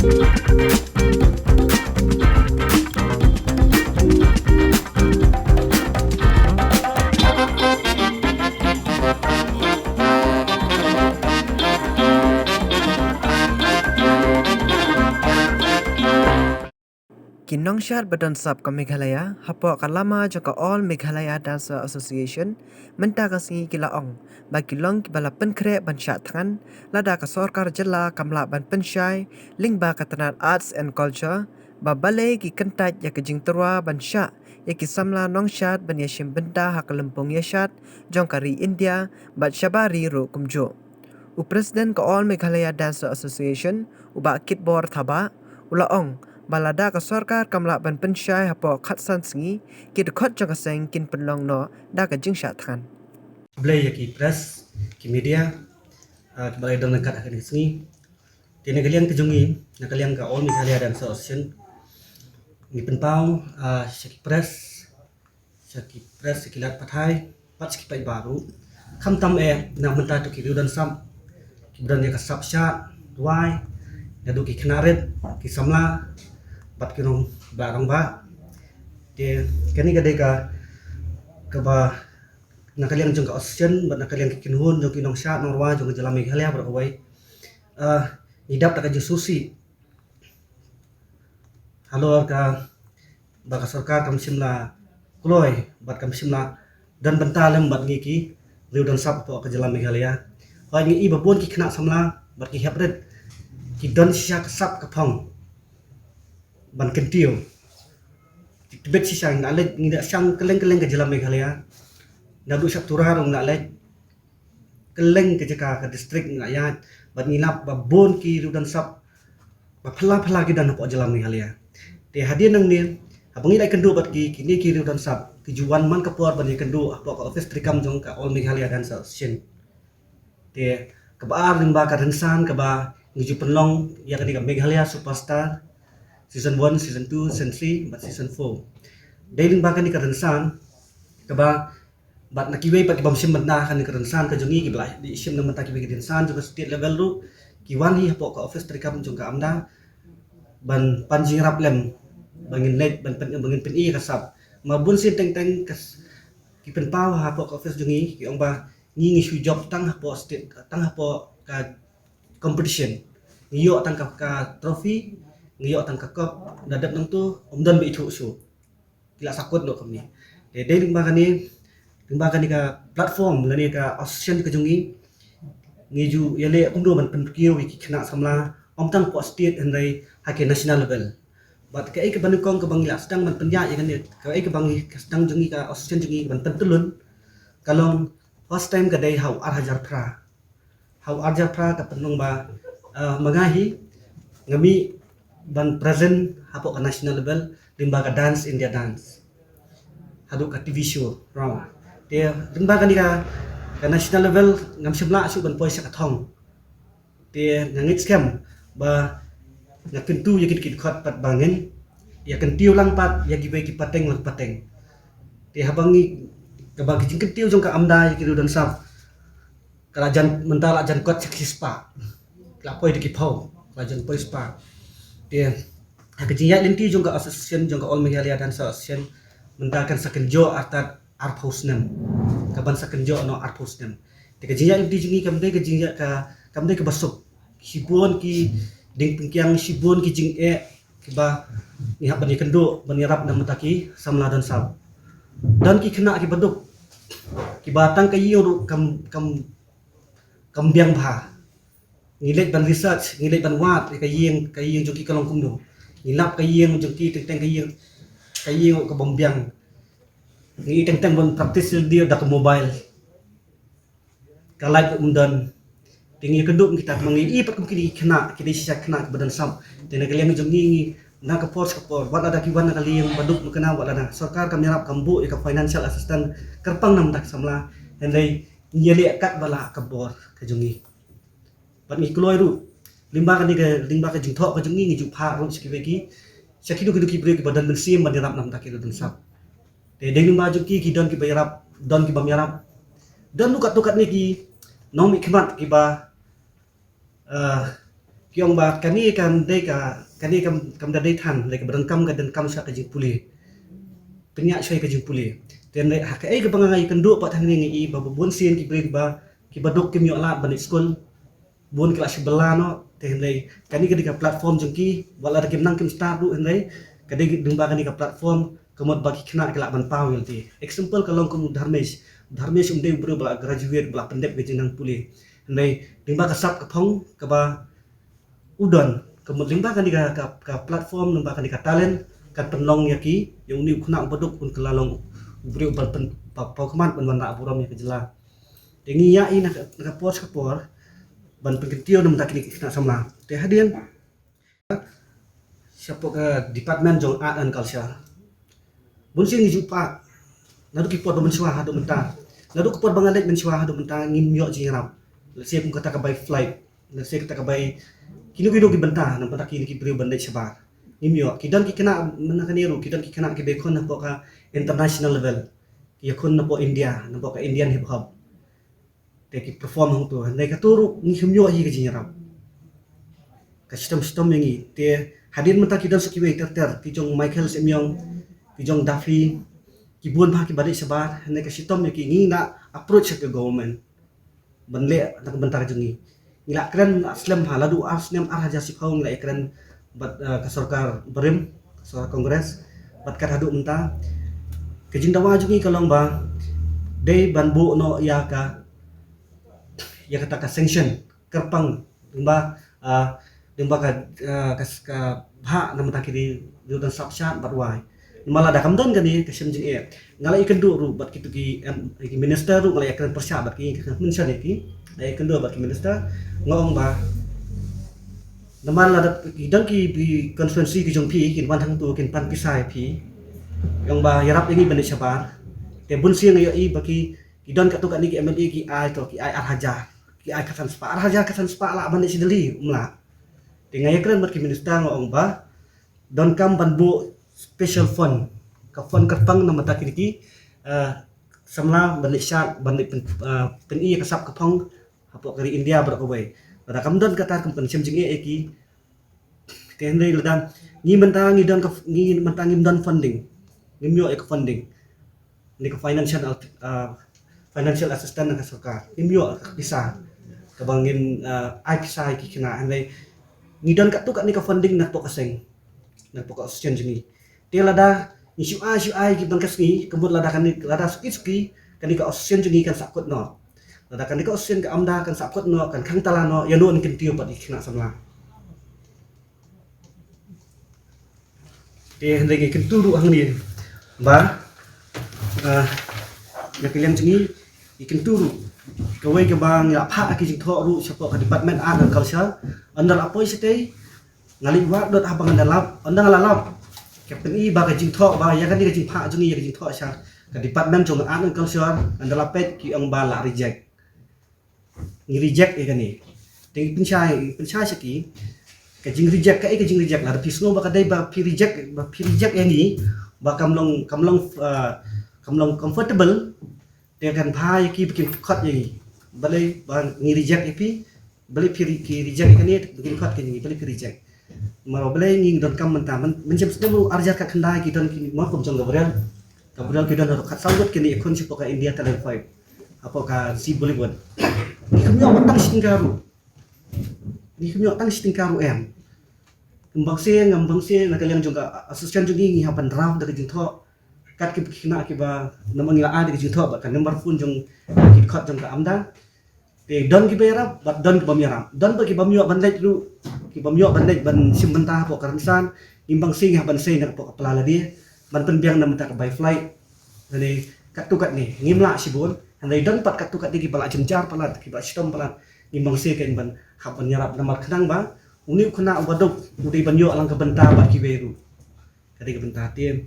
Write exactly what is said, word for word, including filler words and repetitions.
Ki nongshad ba don sap ka Meghalaya hapoh ka lama jong ka All Meghalaya Dancer Association mynta ka sngi ki la ong ba ki long kiba la pynkhreh ban shah thngan lada ka sorkar jylla kam lah ban pynshai lyngba ka tnat Arts and Culture, ba balei ki kyntait ïa ka jingtyrwa ban shah ïa ki samla nongshad ban ïashim bynta ha ka lympung ïashad jong ka ri India bad shabar ri ruh kumjuh. U President ka All Meghalaya Dancer Association, u Bah Kitbor Thabah, u la ong ba lada ka sorkar kam lah ban pynshai hapoh khatsan sngi, ki dkhot jong ka seng kin pynlong noh da ka jingshah thngan. Khublei ïa ki press, ki media, ah, kiba la ïadon ryngkat ha kane ka sngi. Te na ka liang ka jong ngi, na ka liang ka All Meghalaya Dancer Association, ngi pynpaw, ah, sha ki press, sha ki press, sha ki lad pathai, bad sha ki paidbah ruh. Khamtam eh na mynta to ki riew don sap, kiba don ïa ka sap shah, duwai, naduh ki khynnah rit, ki samla, bad ki nongbah rangbah. Te kane ka dei ka, kaba na ka liang jong ka association, bad na ka liang ki kynhun jong ki nongshad nongrwai jong ka jylla Meghalaya baroh kawei. Ah, ngi dap da ka jingsngewsih halor kaba ka sorkar kam shym la kloi bad kam shym la don bynta lem bad ngi ki riew don sap hapoh ka jylla Meghalaya. Hooid, ngi i ba bun ki khynnah samla bad ki hep rit ki don shisha ka sap ka phong ban kyntiew. Tbit shisha ngi la leit, ngi la shang kylleng kylleng ka jylla Meghalaya. Naduh Shaptura ruh ngi la leit, kylleng ka jaka ka district ngi la ïaid, bad ngi lap ba bun ki riew don sap ba phylla phylla ki don hapoh jylla Meghalaya. Te hadien nangne, haba ngi la ïakynduh bad ki, kine ki riew don sap ki ju wan man ka por ban ïakynduh hapoh ka office treikam jong ka All Meghalaya Dancer Association. Te kaba ar lyngba ka rynsan kaba ngi ju pynlong ïa kane ka Meghalaya Superstar season one, season two, season three bad season four. Dei lyngba kane ka rynsan kaba bad na kiwei pat ki bym shim bynta ha kane ka rynsan ka jong ngi, kiba la dei shim na bynta kiwei ki rynsan jong ka state level ruh, ki wan hi hapoh ka office treikam jong ka AMDA ban pan jingïarap lem, ba ngin leit ban pyn, ba ngin pyni ïa ka sap. Ma bun sien teng teng ka s-, ki pynpaw hapoh ka office jong ngi ki ong ba ngi, ngi shu jop tang hapoh state, tang hapoh ka competition. Ngi ïoh tang ka, ka trophy, ngi ïoh tang ka cup, da dep nangto ym don ba ithuh shuh. Ki la sakut noh kumne. Te dei lyngba kane, lyngba kane ka platform lane ka association ka jong ngi, ngi ju ïaleh kumno ban pynkiew ïa ki khynnah samla, ym tang hapoh state hynrei ha ki national level. Bad kaei kaba nyngkong kaba ngi la sdang ban pynïaid ïa kane, kaei kaba ngi, ka sdang jong ngi, ka association jong ngi ban pyntyllun, ka long first time ka dei ha u ar hajar phra. Ha u ar hajar phra ka pynlong ba, eh, ma nga hi nga mih ban present hapoh ka national level lyngba ka Dance India Dance haduh ka T V show round. Te lyngba kane ka, ka national level ngam shym lah shuh ban poi sha ka thong. Te nga ngeit skhem ba nga kyntu ïa kine ki dkhot pat ba ngin ïa kyntiew lang pat ïa kiwei ki pateng lang pateng. Te haba ngi, kaba ki jingkyntiew jong ka AMDA ïa ki riew don sap ka la jan, mynta la jan kot sha ki spah. Ka la poi da ki phew, ka la jan poi spah. Te ha ka jingïaid lynti jong ka association, jong ka All Meghalaya Dancer Association, mynta kan sa kynjoh artat arphew snem. Ka ban sa kynjoh noh arphew snem. Te ka jingïaid lynti jong ngi kam dei ka jingïaid ka, kam dei kaba suk. Shibun ki dieng pynkiang, shibun ki jingeh kiba ngi hap ban ïakynduh, ban ïarap na bynta ki samla don sap. Don ki khynnah kiba duk, kiba tang ka ïing ruh kam, kam, kam biang bha. Ngi leit ban research, ngi leit ban wad ïa ka ïing, ka ïing jong ki ka long kumno. Ngi lap ka ïing jong ki, teng teng ka ïing, ka ïing ruh ka bym biang. Ngi teng teng ban practice ïa lade da ka mobile. Ka light ruh ym don. Te ngi ïakynduh kum kita, ma ngi i pat kum kine ki khynnah, ki dei shisha khynnah kiba don sap. Te na ka liang jong ngi, ngi na ka por sha ka por, wat lada ki wan na ka liang ba duk ba kynnoh, wat lada sorkar kam ïarap, kam buh ïa ka financial assistance kyrpang na bynta ki samla, hynrei ngi ïaleh katba lah ka bor ka jong ngi. Bad ngi kloi ruh, lyngba kane ka, lyngba ka jingthoh ka jong ngi, ngi ju phah ruh sha kiwei ki, sha kino kino ki briew kiba don mynsiem ban ïarap na bynta ki riew don sap. Te dei lyngba jong ki, ki don kiba ïarap, don ki bym ïarap. Don ruh katto katne ki nongmihkhmat kiba, eh, Ki ong ba kane kam dei ka, kane kam, kam da dei than, dei ka ba donkam, ka donkam sha ka jingpule. Pynïaid sha ka jingpule. Te hynrei ha kaei kaba nga ïakynduh pat hangne nga i ba bun sien ki briew ba, ki baduk kim ïoh lad ban leit skul. Bun ki la shu bylla noh. Te hynrei kane ka dei ka platform jong ki, wat la da kim nang kim start ruh hynrei ka dei lyngba kane ka platform ka mut ba ki khynnah ki lah ban paw ïa lade. Example ka long kum u Dharmesh. Dharmesh um dei u briew ba la graduate, ba la pyndep ka jingnang pule. Hynrei lyngba ka sap ka phong kaba u don, ka mut lyngba kane ka, ka, ka platform, lyngba kane ka talent, kan pynlong ïa ki, ïa une u khynnah u baduk un kylla long u briew ba pyn, ba paw khmat ban wanrah burom ïa ka jylla. Te ngi ïa i na ka, na ka por sha ka por ban pynkyntiew na bynta kine ki khynnah samla. Te hadien shapoh ka department jong art and culture, bun sien ngi ju phah naduh ki por ba mynshuwa haduh mynta. Naduh ki por ba nga leit mynshuwa haduh mynta ngim ïoh jingïarap. Lehse kum kata ka bai flight, lehse kata ka bai, kino kino ki bynta na bynta kine ki briew ban leit shabar. Ngim ïoh. Ki don ki khynnah mynta kane ruh, ki don ki khynnah kiba ïakhun hapoh ka international level, ki ïakhun napoh India, napoh ka Indian hip hop. Te ki perform hangto, hynrei kato ruh ngi hym ïoh hi ka jingïarap. Ka shitom shitom ïa ngi. Te hadien mynta ki don sa kiwei ter ter, ki jong Michael Semiong, ki jong Daffy, ki bun bha kiba leit shabar, hynrei ka shitom ïa ki. Ngi la approach sha ka government ban leh na ka bynta ka jong ngi. Ngi la kren, la slem bha, la duh ar snem, ar hajar shiphew ngi la ïakren bad, eh, ka sorkar barim, ka sorkar Congress, bad kat haduh mynta ka jingdawa jong ngi ka long ba dei ban buh noh ïa ka, ïa kata ka sanction kyrpang, lyngba, ah, lyngba ka, ah, ka, ka bhah na bynta ki ri, ri don sap shad bad wai. Namar lada kam don kane ka shem jingeh, nga la ïakynduh ruh bad kito ki, em, ki minister ruh, nga la ïakren pyrshah bad ki, nga mention ïa ki, la ïakynduh bad ki minister, nga ong ba namar lada ki don ki, ki constituency ki jong phi kin wan hangto kin pan pisa ïa phi, nga ong ba ïarap ïa ngi ban leit shabar. Te bun sien nga ïohi ba ki, ki don katto katne ki M L A ki ai to, ki ai ar hajar, ki ai khatsan spah, ar hajar khatsan spah lah ban leit sha Delhi, um lah. Te nga ïakren bad ki minister nga ong ba donkam ban buh special fund, ka fund kyrpang na bynta kine ki, eh, samla ban leit shad, ban leit pyn, eh, pyni ïa ka sap ka phong hapoh ka ri India baroh kawei. Lada kam don kata, kam pynshem jingeh ïa ki. Te hynrei lada ngi mynta ngi don ka, ngi mynta ngim don funding, ngim ïoh ïa ka funding, ne ka financial, ah, financial assistance na ka sorkar, ngim ïoh ka pisa kaba ngin, ah, ai pisa ïa ki khynnah. Hynrei ngi don katto katne ka funding napoh ka seng, napoh ka association jong ngi. Te lada ngi shu ai, shu ai ki ban ka sngi, ka mut lada kane, lada suki suki kane ka association jong ngi kan sahkut noh. Lada kane ka association ka AMDA kan sahkut noh, kan khang tala noh, ïa no yn kyntiew pat ïa ki khynnah samla? Te hynrei ngi kyntu ruh hangne ba, ah, na ka liang jong ngi, ngi kyntu ruh. Kawei kaba ngi la phah ki jingthoh ruh shapoh ka Department Art and Culture. Ynda la poi shatei, nga leit wad dot haba nga da lap, ynda nga la lap, ka pyni ba ka jingthoh ba ïa kane ka jingphah jong ngi ïa ka jingthoh sha ka Department jong Art and Culture, ynda la peit ki ong ba la reject. Ngi reject ïa kane. Te ngi pynshai, ngi pynshai sha ki, ka jingreject, kaei ka jingreject? Lada phi sngew ba ka dei ba phi reject, ba phi reject ïa ngi, ba kam long, kam long, ah, kam long comfortable, te kan bha ïa ki ba kin khot ïa ngi. Balei ba ngi reject ïa phi? Balei phi re-, ki reject ïa kane, ba kin khot ïa ngi, balei phi reject? Namar balei ngi donkam mynta, myn, mynshem snem ruh ar hajar khatkhyndai ki don ki, ma kum jong Gabriel. Gabriel ki don haduh khatsaw ngut kine ïakhun shapoh ka India Talent Fight, hapoh ka Zee Bollywood. Ngi khlem ïoh tang shi tyngka ruh. Ngi khlem ïoh tang shi tyngka ruh em. Ym bang sien, ym bang sien, na ka liang jong ka association jong ngi, ngi hap ban draft da ka jingthoh. Kat ki khynnah kiba, namar ngi la ai da ka jingthoh bad ka number phone jong ki dkhot jong ka AMDA. Te don kiba ïarap bad don kibym ïarap. Don bad kibym ïoh ban leit ruh, kibym ïoh ban leit ban shim bynta hapoh ka rynsan. Ngim bang sien, ngi hap ban sei na hapoh ka pla lade ban pynbiang na bynta ka bai flight. Hynrei katto katne ngim lah shibun. Hynrei don pat katto katne kiba la jynjar palat, kiba la shitom palat. Ngim bang sien, kein ban hap ban ïarap namar khnang ba une u khynnah uba duk u dei ban ïoh lang ka bynta bad kiwei ruh. Ka dei ka bynta te.